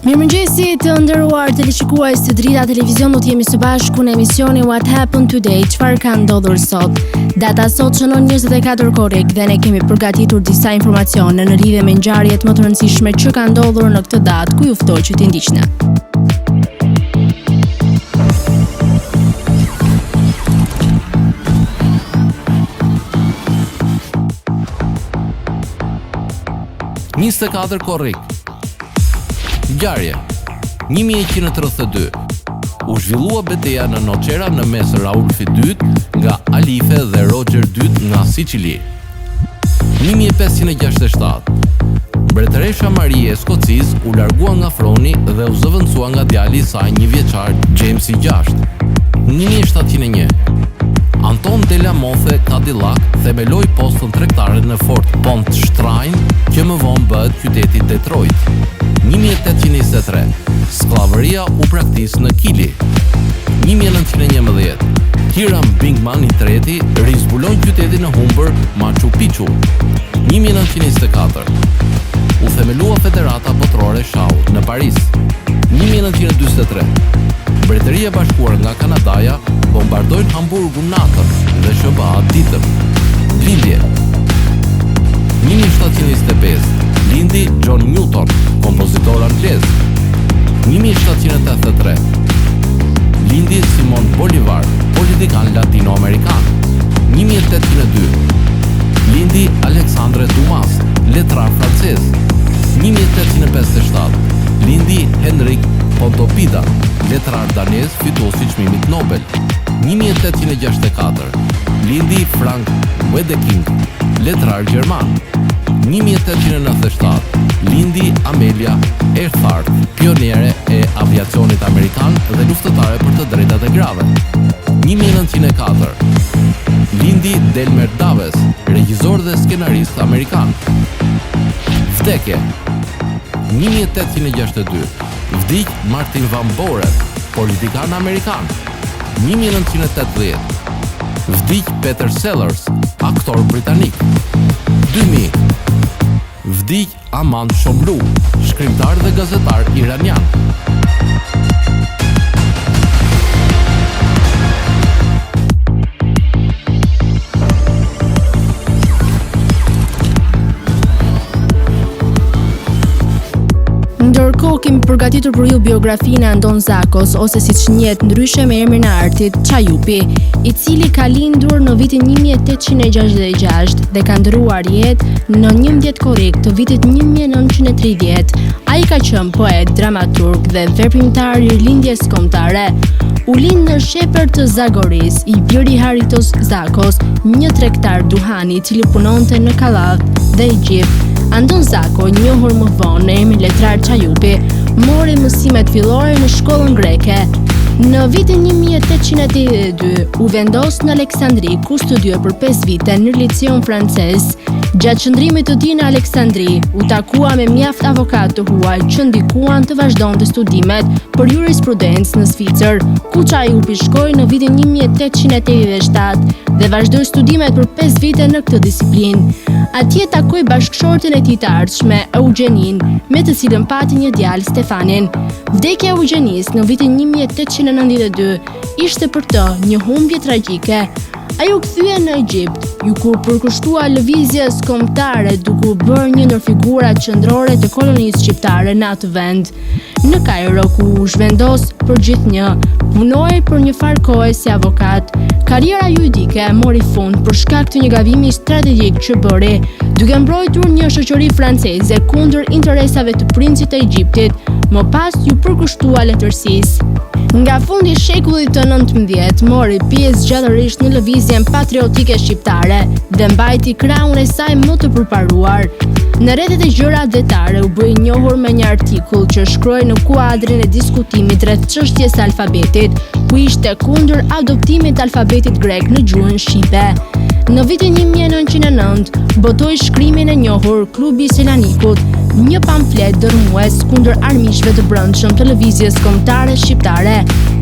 Mirëmëngjesi të nderuar teleshikues të Drita Televizion do të jemi së bashku në emisionin What Happened Today, çfarë ka ndodhur sot. Data sot shënon 24 korrik dhe ne kemi përgatitur disa informacione në lidhje me ngjarjet më të rëndësishme që kanë ndodhur në këtë datë, ku ju ftoj që t'i ndiqni. 24 korrik. Ngjarje 1132 U zhvillua beteja në Nocera në mes Raulfit II nga Alife dhe Roger II nga Sicili. 1567 Mbretëresha Marie e Skocisë u largua nga froni dhe u zëvendësua nga djali i saj njëvjeçar James i gjashtë. 1701 Anton de la Mothe Cadillac themeloi postën tregtare në Fort Pontchartrain, që më vonë bëhet qyteti Detroit. 1823 Skllavëria u praktis në Kili. 1911 Hiram Bingman i treti rizbulon qytetin e humbur Machu Picchu. 1924 U themelua Federata Botërore e Shahut në Paris. 1943 Mbretëria e Bashkuar nga Kanadaja bombardojnë Hamburgun natën dhe SHBA ditën. Lindje 1725 Lindi John Newton, kompozitor anglez. 1783 Lindi Simon Bolivar, politikan latinoamerikan. 1802 Lindi Alexandre Dumas, letrar francez. 1857 Lindi Henrik Pontoppidan, letrar danez fitues i çmimit Nobel. 1864 Lindi Frank Wedekind, letrar gjerman. 1897 Lindi Amelia Earhart, pioniere e aviacionit amerikan dhe luftëtare për të drejtat e grave. 1904 Lindi Delmer Daves, regjisor dhe skenarist amerikan. Vdekje 1862 Vdiq Martin Van Buren, politikan amerikan. 1980 Vdiq Peter Sellers, aktor britanik. 2000 Vdiq Aman Shomlu, shkrimtar dhe gazetar iranian. Ndërkohë kemi përgatitur për ju biografinë e Andon Zakos ose siç njihet ndryshe me emrin e artit Çajupi, i cili ka lindur në vitin 1866 dhe ka ndërruar jetë në 11 korrik të vitit 1930. Ai ka qenë poet, dramaturg dhe veprimtar i Rilindjes Kombëtare. U lind në Sheper të Zagorisë, i biri i Haritos Zakos, një tregtar duhani i cili punonte në Kallavë dhe Egjipt. Andon Zako, njohur më vonë në emrin letrar Çajupi, mori mësimet fillore në shkollën greke. Në vitin 1882 u vendos në Aleksandri, ku studioi për 5 vite në liceun francez. Gjatë qëndrimit të tij në Aleksandri, u takua me mjaft avokatë të huaj që ndikuan të vazhdonte studimet për jurisprudencë në Zvicër, ku Çajupi shkoi në vitin 1887 dhe vazhdoi studimet për 5 vite në këtë disiplinë. Atje takoi bashkëshorten e tij të ardhshme, Eugeninë, me të cilën pati një djalë, Stefanin. Vdekja e Eugjenisë në vitin 1892 ishte për të një humbje tragjike. Ai u kthye në Egjipt, iu përkushtua lëvizjes kombëtare duke u bërë një ndër figurat qendrore të kolonisë shqiptare në atë vend. Në Kajro, ku u zhvendos përgjithnjë, punoi për një farë kohe si avokat. Karriera juridike mori fund për shkak të një gabimi strategjik që bëri, duke mbrojtur një shoqëri franceze kundër interesave të princit të Egjiptit, më pas iu përkushtua letërsisë. Nga fundi i shekullit të 19 mori pjesë gjallërisht në lëvizjen patriotike shqiptare dhe mbajti krahun e saj më të përparuar. Në rrethet e gjera atdhetare u bë i njohur me një artikull që shkroi në kuadrin e diskutimit rreth çështjes së alfabetit, ku ishte kundër adoptimit të alfabetit grek në gjuhën shqipe. Në vitin 1909, botoi shkrimin e njohur Klubi i Selanikut, një pamflet dërrmues kundër armiqve të brendshëm të lëvizjes kombëtare shqiptare.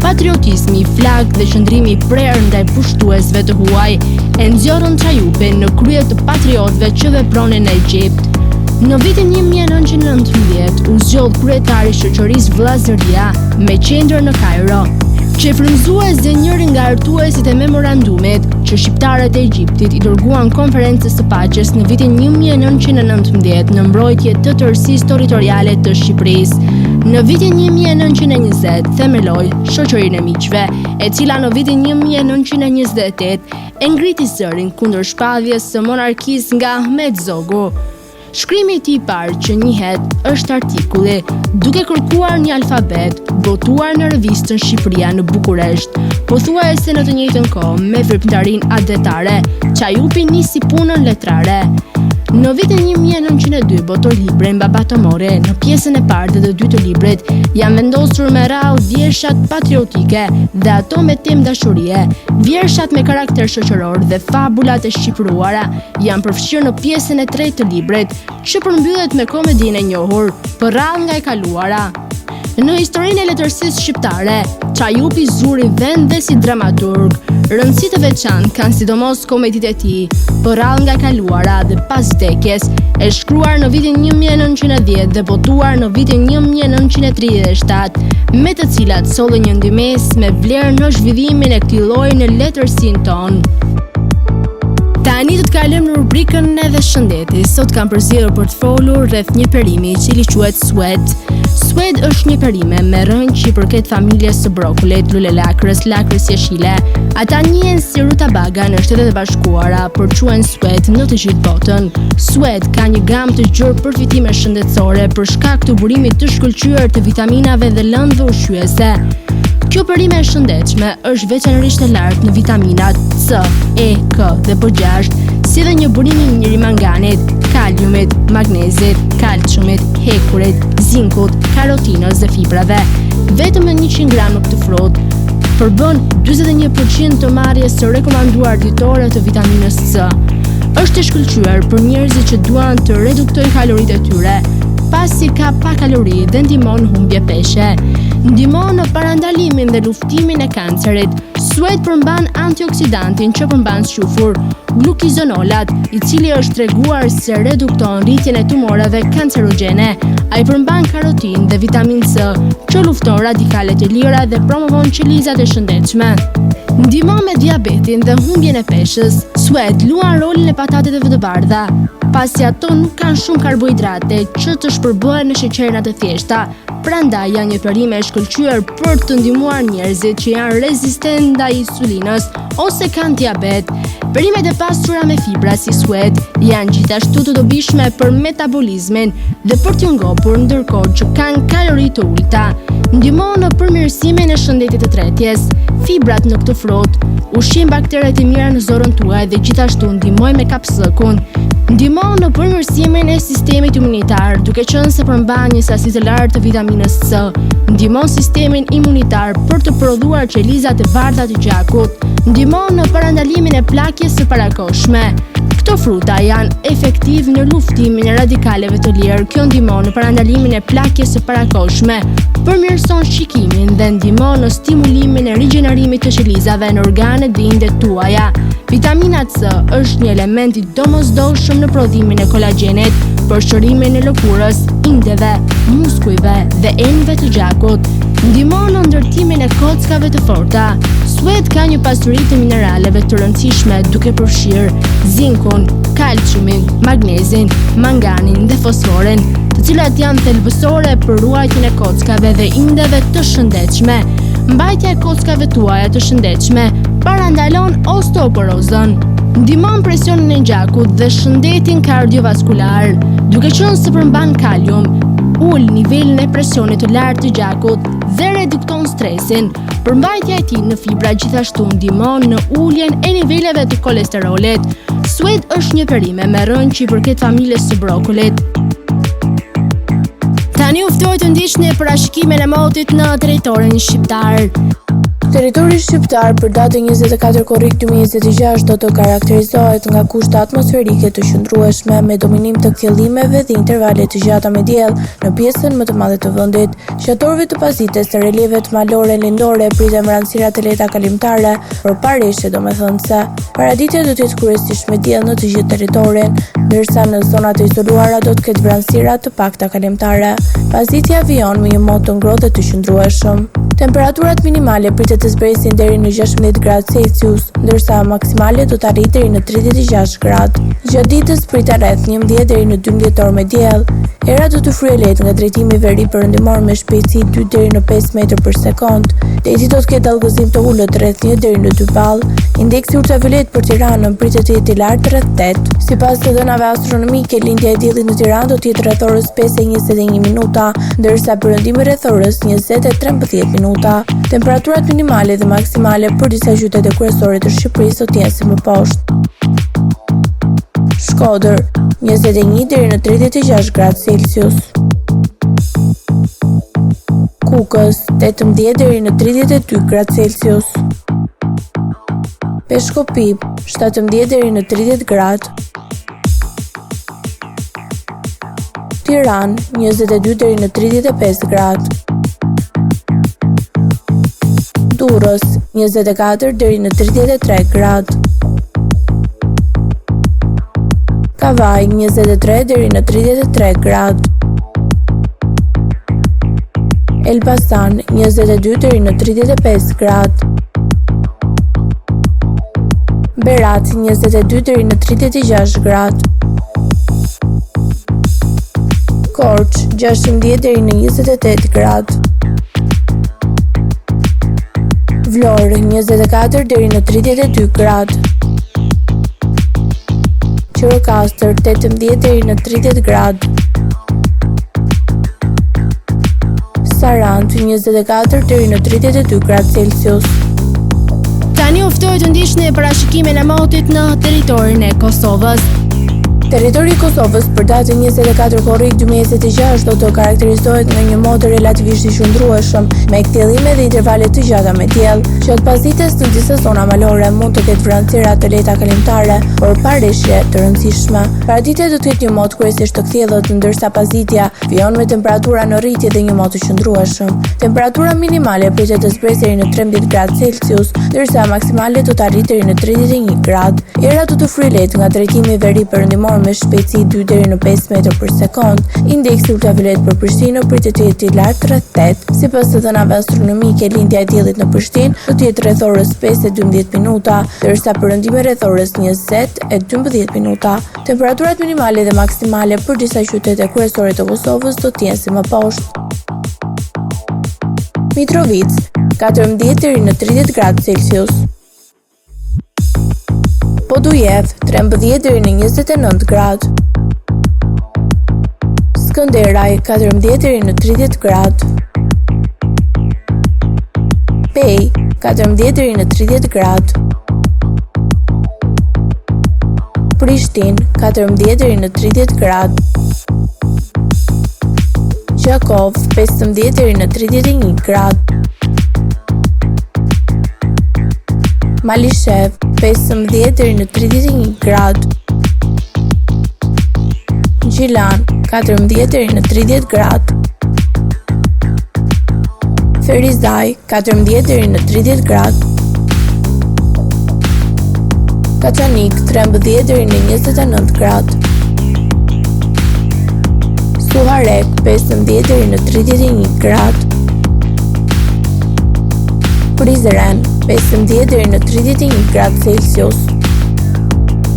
Patriotizmi i flaktë dhe qëndrimi i prerë ndaj pushtuesve të huaj e nxorën Çajupin në krye të patriotëve që vepronin në Egjipt. Në vitin 1919 u zgjodh kryetar i shoqërisë Vëllazëria me qendër në Kajro. Qe frymëzues dhe njëri nga hartuesit e memorandumit që shqiptarët e Egjiptit i dërguan Konferencës së Paqes në vitin 1919 në mbrojtje të tërësisë territoriale të Shqipërisë. Në vitin 1920 themeloi Shoqërinë e Miqve, e cila në vitin 1928 e ngriti zërin kundër shpalljes së monarkisë nga Ahmet Zogu. Shkrimi i tij i parë që njihet është artikulli Duke kërkuar një alfabet, botuar në revistën Shqipëria në Bukuresht. Pothuajse në të njëjtën kohë me veprimtarinë atdhetare, Çajupi nisi punën letrare. Në vitin 1902 botoi librin Baba Tomorri, në pjesën e parë dhe të dytë të librit janë vendosur me radhë vjershat patriotike dhe ato me temë dashurie, vjershat me karakter shoqëror dhe fabulat e shqipëruara janë përfshirë në pjesën e tretë të librit, që përmbyllet me komedinë e njohur Përrallë nga e kaluara. Në historinë e letërsisë shqiptare, Çajupi zuri vend dhe si dramaturg. Rëndësi të veçantë kanë sidomos komeditë e tij, Përrallë nga e kaluara dhe Pas vdekjes, e shkruar në vitin 1910 dhe botuar në vitin 1937, me të cilat solli një ndihmesë me vlerë në zhvillimin e këtij lloji në letërsinë tonë. Tani do të kalojmë në rubrikën edhe shëndeti. Sot kam përzgjedhur për të folur rreth një perimi i cili quhet sued. Sued është një perime me rrënjë që i përket familjes së brokolit, lulelakrës, lakrës jeshile. Ata njihen si rutabaga në Shtetet e Bashkuara, por quhen sued në të gjithë botën. Sued ka një gamë të gjerë përfitime shëndetësore për shkak të burimit të shkëlqyer të vitaminave dhe lëndëve ushqyese. Kjo perime e shëndetshme është veçanërisht e lartë në vitaminat C, E, K dhe B6, si dhe një burim i mirë i manganit, kaliumit, magnezit, kalciumit, hekurit, zinkut, karotinës dhe fibrave. Vetëm në 100 gram në këtë frut përbën 41% të marrjes së rekomanduar ditore të vitaminës C. Është e shkëlqyer për njerëzit që duan të reduktojnë kaloritë e tyre, pasi ka pak kalori dhe ndihmon humbje peshe. Ndihmon në parandalimin dhe luftimin e kancerit. Sued përmban antioksidantin që përmban squfur, glukizinolat, i cili është treguar se redukton rritjen e tumoreve kancerogjene. Ai përmban karotin dhe vitaminë C, që lufton radikalet e lira dhe promovon qelizat e shëndetshme. Ndihmon me diabetin dhe humbjen e peshës. Sued luan rolin e patateve të bardha, pasi ato nuk kanë shumë karbohidrate që të shpërbëhen në sheqerna të thjeshta. Prandaj janë një perime e shkëlqyer për të ndihmuar njerëzit që janë rezistentë ndaj insulinës ose kanë diabet. Perimet e pasura me fibra si sued janë gjithashtu të dobishme për metabolizmin dhe për t'ju ngopur ndërkohë që kanë kalori të ulëta. Ndihmon në përmirësimin e shëndetit të tretjes. Fibrat në këtë frut ushqejnë bakteret e mira në zorrën tuaj dhe gjithashtu ndihmojnë me kapsllëkun. Ndihmon në përmirësimin e sistemit imunitar, duke qenë se përmban një sasi të lartë të vitaminës C. Ndihmon sistemin imunitar për të prodhuar qelizat e bardha të gjakut. Ndihmon në parandalimin e plakjes së parakohshme. Këto fruta janë efektiv në luftimin e radikaleve të lirë. Kjo ndihmon në parandalimin e plakjes së parakohshme, përmirëson shikimin dhe ndihmon në stimulimin e rigjenerimit të qelizave në organet dhe indet tuaja. Vitamina C është një element i domosdoshëm në prodhimin e kolagjenit për shërimin e lëkurës, indeve, muskujve dhe enëve të gjakut. Ndihmon në ndërtimin e kockave të forta. Sued ka një pasuri të mineraleve të rëndësishme duke përfshirë zinkun, kalciumin, magnezin, manganin dhe fosforin, të cilat janë thelbësore për ruajtjen e kockave dhe indeve të shëndetshme. Mbajtja e kockave tuaja të shëndetshme parandalon osteoporozën, ndihmon presionin e gjakut dhe shëndetin kardiovaskular, duke qenë se përmban kalium, ul nivelin e presionit të lartë të gjakut dhe redukton stresin. Përmbajtja e tij në fibra gjithashtu ndihmon në uljen e niveleve të kolesterolit. Sued është një perime me rrënjë që i përket familjes së brokolit. Tani ju ftoj të ndiqni parashikimin e motit në territorin shqiptar. Territori shqiptar për datën 24 korrik 2026 do të karakterizohet nga kushte atmosferike të qëndrueshme me dominim të kthjellimeve dhe intervale të gjata me diell në pjesën më të madhe të vendit. Gjatë orëve të pasdites në relievet malore lindore priten vranësira të lehta kalimtare, por pa reshje domethënëse. Paraditja do të jetë kryesisht me diell në të gjithë territorin, ndërsa në zonat e izoluara do të ketë vranësira të pakta kalimtare. Pasditja vijon me një mot të ngrohtë dhe të qëndrueshëm. Temperaturat minimale pritet të zbresin deri në 16 gradë Celsius, ndërsa maksimale do të arrijë deri në 36 gradë. Gjatë ditës priten rreth 11 deri në 12 orë me diell. Era do të fryjë lehtë nga drejtimi veri-perëndimor me shpejtësi 2 deri në 5 metra për sekondë. Deti do të ketë dallgëzim të ulët rreth 1 deri në 2 ballë. Indeksi ultraviolet për Tiranën pritet të jetë i lartë rreth 8. Sipas të dhënave astronomike, lindja e diellit në Tiranë do të jetë rreth orës 5:21 minuta, ndërsa perëndimi rreth orës 20:13 minuta. Temperaturat minimale dhe maksimale për disa qytete kryesore të Shqipërisë do të jenë si më poshtë. Shkodër, 21 deri në 36 gradë Celsius. Kukës, 18 deri në 32 gradë Celsius. Peshkopi, 17 deri në 30 gradë. Tiranë, 22 deri në 35 gradë. Durrës, 24 deri në 33 gradë. Kavajë, 23 deri në 33 gradë. Elbasan, 22 deri në 35 gradë. Berat, 22 deri në 36 gradë. Korçë, 16 deri në 28 gradë. Vlorë, 24 deri në 32 gradë. Gjirokastër, 18 deri në 30 gradë. Sarandë, 24 deri në 32 gradë Celsius. Tani ju ftoj të ndiqni parashikimin e motit në territorin e Kosovës. Territori i Kosovës për datën 24 korrik 2026 do të karakterizohet nga një mot relativisht i qëndrueshëm, me kthjellime dhe intervale të gjata me diell. Gjatë pasdites në disa zona malore mund të ketë vranësira të lehta kalimtare, por pa reshje të rëndësishme. Paradite do të ketë një mot kryesisht të kthjellët, ndërsa pasditja Vijon me temperatura në rritje dhe një mot të qëndrueshëm. Temperatura minimale pritet të zbresë deri në 13 gradë Celsius, ndërsa maksimale do të arrijë deri në 31 gradë. Era do të fryjë lehtë nga drejtimi veri-perëndimor me shpejtësi 2 deri në 5 metra për sekondë. Indeksi ultraviolet për Prishtinën pritet të jetë i lartë rreth 8. Sipas të dhënave astronomike, lindja e diellit në Prishtinë do të jetë rreth orës 5:12 minuta, ndërsa perëndimi rreth orës 20:12 minuta. Temperaturat minimale dhe maksimale për disa qytete kryesore të Kosovës do të jenë si më poshtë. Mitrovicë, 14 deri në 30 gradë Celsius. Podujevë, 13 deri në 29 gradë. Skënderaj, 14 deri në 30 gradë. Pejë, 14 deri në 30 gradë. Prishtinë, 14 deri në 30 gradë. Gjakovë, 15 deri në 31 gradë. Malishevë, 15 deri në 31 gradë. Gjilan, 14 deri në 30 gradë. Ferizaj, 14 deri në 30 gradë. Kaçanik, 13 deri në 29 gradë. Suharekë, 15 deri në 31 gradë. Prizren, 15 deri në 31 gradë Celsius.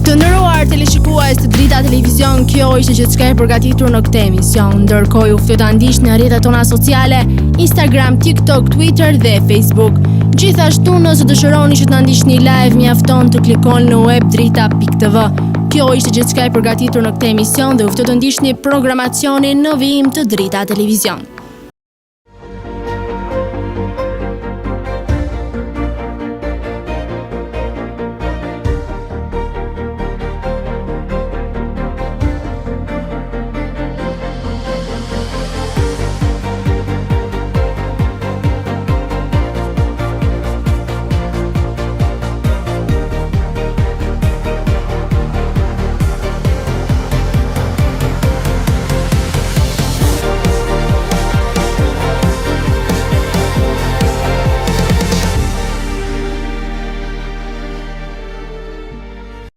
Të nderuar teleshikues të Drita Televizion, kjo ishte gjithçka e përgatitur në këtë emision. Ndërkohë ju ftoj të na ndiqni në rrjetet tona sociale, Instagram, TikTok, Twitter dhe Facebook. Gjithashtu nëse dëshironi që të na ndiqni live, mjafton të klikoni në web drita.tv. Kjo ishte gjithçka e përgatitur në këtë emision dhe ju ftoj të ndiqni programacionin në vijim të Drita Televizion.